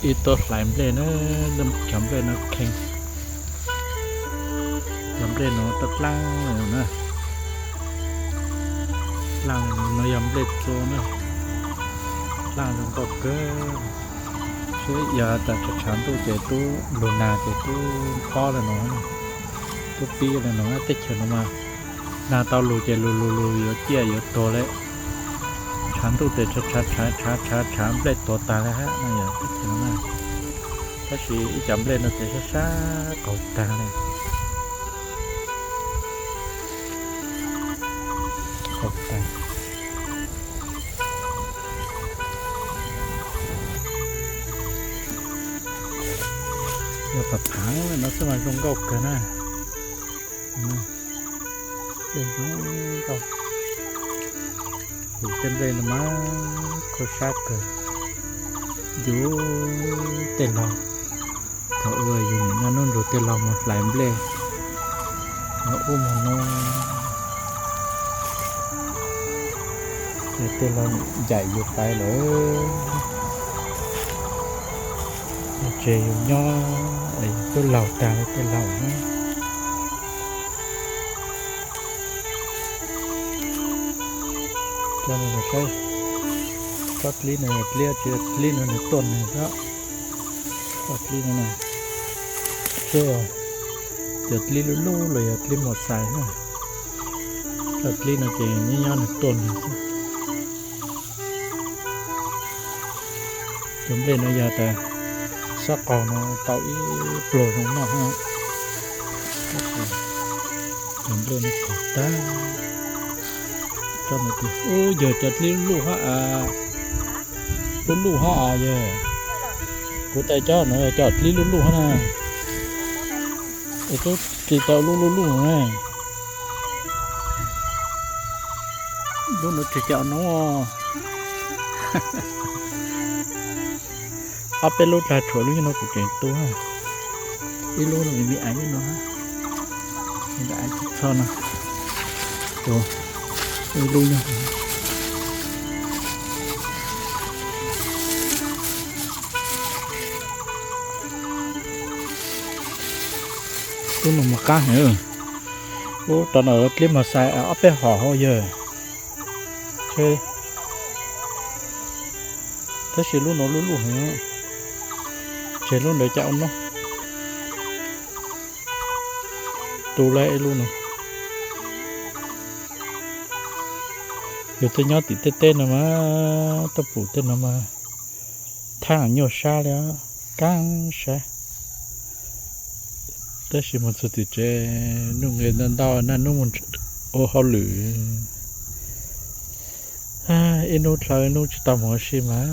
Ib tuaj hlais nplej na, cov nplej no kheej, cov nplej no tuaj dlaab na, dlaab no yog nplej txua na, dlaab zoo nkauj kawg. Seb yog tas tshav ntuj ces tub lug nag ces tub pob le no, tub pib le no. Teb chaws no mas nag tau lug ces lug lug lug yuav ciaj yuav tuag le. Tshav ntuj ces tshav tshav tshav tshav tshav nplej tuag tag le hab no yog teb chaws no na. Tab sis ib cov nplej no ces sab sab qaug tag le, qaug tag. Yog phav phaav no xwb mas zoo nkauj kawg na. Zoo nkauj. Tus tej nplej no mas khuj sab kawg. Yus tej laug, thaum ub yus nim noj nub nrug tej laug mus hlais nplej, mus ub mus no, ces tej laug ncaim yus pais lawm. Tseg yus nyob, yus twb laug tag li tej laug na. Cov no saib, tsob dlib no yog dlib tsi, dlib no nws tuaj nws xwb. Tsob dlib no, seb cov dlib luj luj los yog dlib mos xais na. Tsob dlib no ces nyob nyob nws tuaj nws xwb. Cov nplej no yog tas sab qaug no tau ib pluag zoo noj hab. Cov nplej no qaug tag. Ub, yog cov dlib luj luj hab, luj luj hab yog. Kuv tas cov no cov dlib luj luj hab na. Es tub tsis tau lub luj luj na. Lub no tsis cov no. Ob peb lub dlha tshuav lub no kuv tseem tu. Ib lub no me me aiv no, me me aiv txho no. Ib lub no. Lub no mas qab heev. Ub, rau no dlib mos xais ob peb hom hauv yawg. Tab sis lub no luj luj heev. Tseg lub ntawd coj ua noj. Tu lawm ib lub no. Yus tuaj nyob tim tej teb no mas, tuaj pum tej no mas, thaab nyuaj sab li, kaab sab. Tab sis mus txug tim tsev, nuj nqis ntau ntau, naj nub mus ua hauj lwm, ib nub dlhau ib nub tsis tau mus ua si mas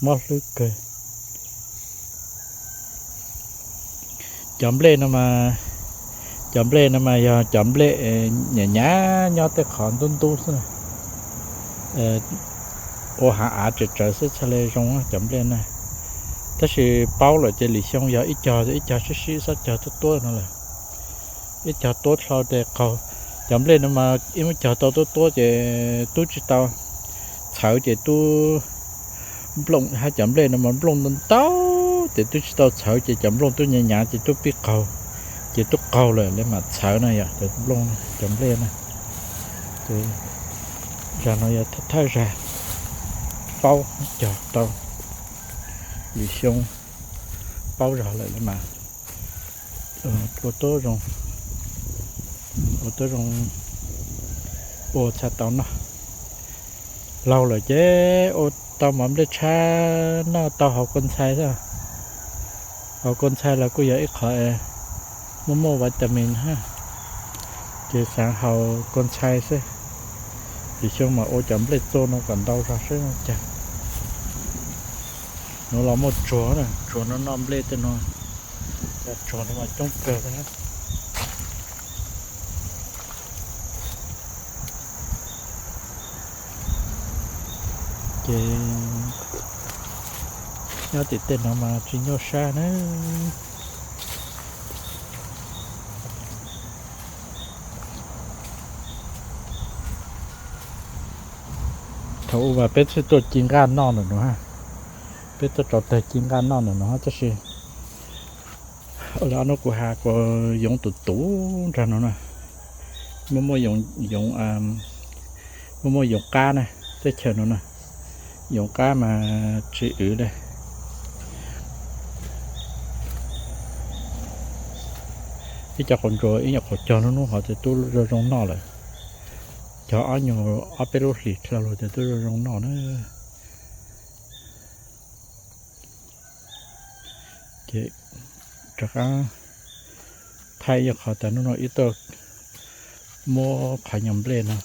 mob hlwb kawg. Cov nplej no mas, cov nplej no mas yog cov nplej nyav nyav nyob tej qhov ntub ntub xwb, ua hav av tsawv tsawv xwb txhaj le zoo cov nplej na. Tab sis paub lawm ces lwm xyoo yog ib cog ib cog sib sib xob cog tuab tuab no lawm. Ib cog tuab dlhau tes qaug. Cov nplej no mas ib muab cog tau tuab tuab ces tub tsis tau txhawv ces tub nplooj hab cov nplej no mas nplooj ntau ntau ces tub tsis tau txhawv ces cov nplooj tub nyav nyav ces tub pib qaug, ces tub qaug lawm le mam txhawv na yog cov nplooj cov nplej na. Ces zag no yog thawj zag paub cog tau, lwm xyoo paub zog lawm le mas ua tuab zoo, ua tuab zoo, ua txhaj tau noj. Laug lawm ces ua tau mov nplej tshab noj tau hauv kua ntxhai xwb. Hauv kua ntxhai los kuj yog ib qhov muaj muaj vitamin hab, ces xaav haus kua ntxhai xwb. Ces xyoo mas ua cov nplej txua no kom ntau zog seb ua cas. Nuav los muaj tsuag, tsuag no noj nplej tej no, cov tsuag no mas coob kawg. Ces nyob tim tej no mas tsis nyuaj sab na. Thaum ub mas peb txhij tuaj ci nqaj noj lawm no, Peb tuaj tso tag ci nqaj noj ntawm no tab sis lawv ob hnub kuv has kuv yoov tus tus nrag no na, muaj muaj yoov, muaj muaj yoov qab na, teb chaws no na, yoov qab mas tsis wv li. Ib co qhov ntsuas ib nyuag qhov cog hnub hnub hov ces twb zoo zoo noj lawm. Cog ob nyuag ob peb lub hlis dlhau los ces twb zoo zoo noj na. Ces rov qab thaij ib qho tas hnub no ib tuaj muab qhov nyuag nplej no,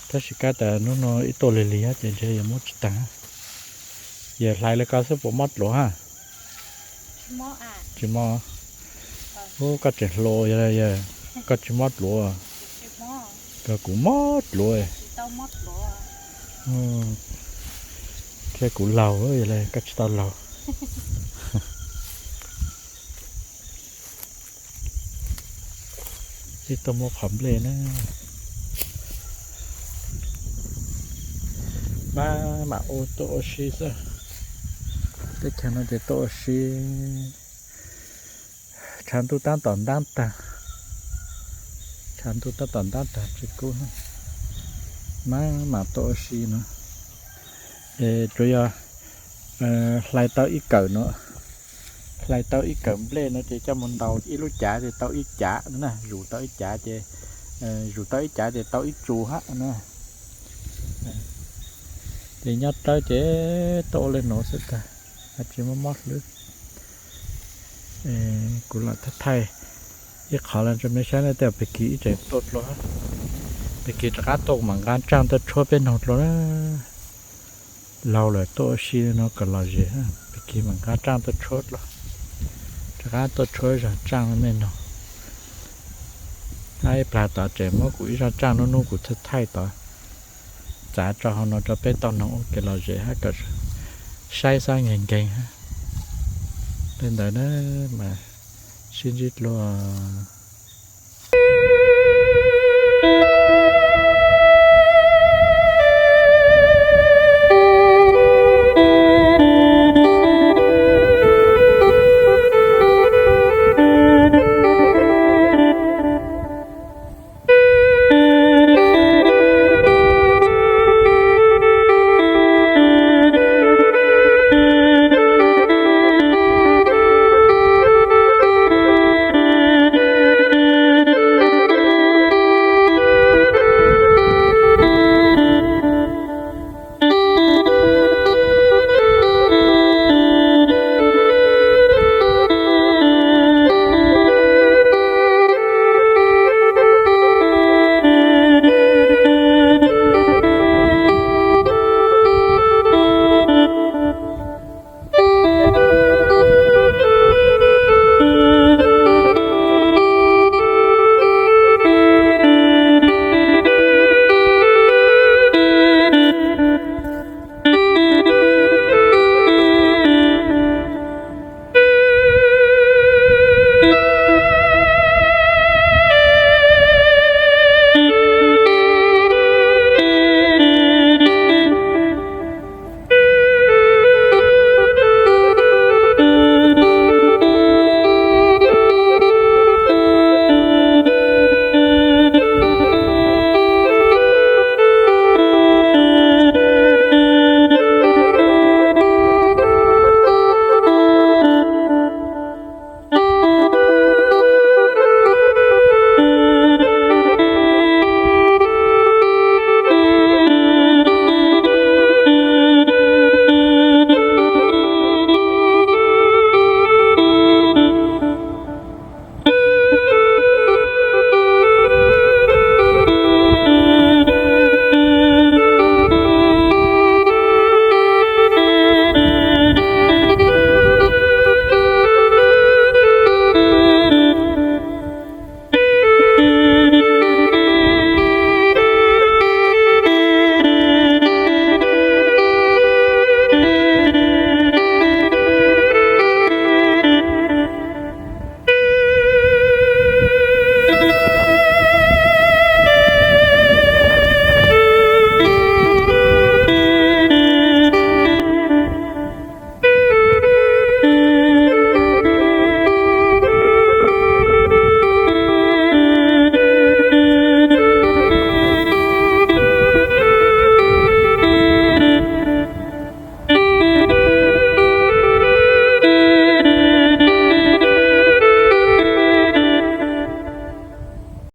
tab sis kab tas hnub no ib tuaj lig lig ces ntshe yuav muab tsis tag. Yog hlais li ko xwb puas mob dluav ha? Tsis mob. Ub, koj tseem hluas yog, koj tsis mob dluav. Koj kuv mob dluav. Thiab kuv laus yog li koj tsis tau laus. Ib tuaj muab qhov nplej na. Maj mam ua tuaj ua si xwb. Teb chaws no ces tuaj ua si. Tshav ntuj tab tom ntab tag. Tshav ntuj tab tom ntab tag tsis kub. Maj mam tuaj ua si no. Tsuas yog hlais tau ib kawm no, hlais tau ib kawm nplej no ces coj mus ntaus ib lub cav ces tau ib cav na, zus tau ib cav ces, zus tau ib cav ces tau ib tsu hab na. Ces nyob dawb ces tuaj ua li nuav xwb tag, tsis muaj mob hlwb. Kuv lam thaij thaij ib qhov los rau mej saib na, tej zaum pig kis ib tseem tuaj dlua, pig kis rov qab tuaj mam nqa tsaaj tuaj tshuab peb noog dlua na. Laug lawm tuaj ua si no kom lom zem, pig kis mam nqa tsaaj tuaj tshuab dlua, rov qab tuaj tshuab zog tsaaj mej noog. Hab ib plag tod tseem muab kuv ib zog tsaaj nub nub kuv thaij thaij tod txav tso hauv no rau peb tau noog ua kev lom zem hab kom saib xab nkeeg nkeeg hab. Li ntawd na, mas sib ntsib dlua.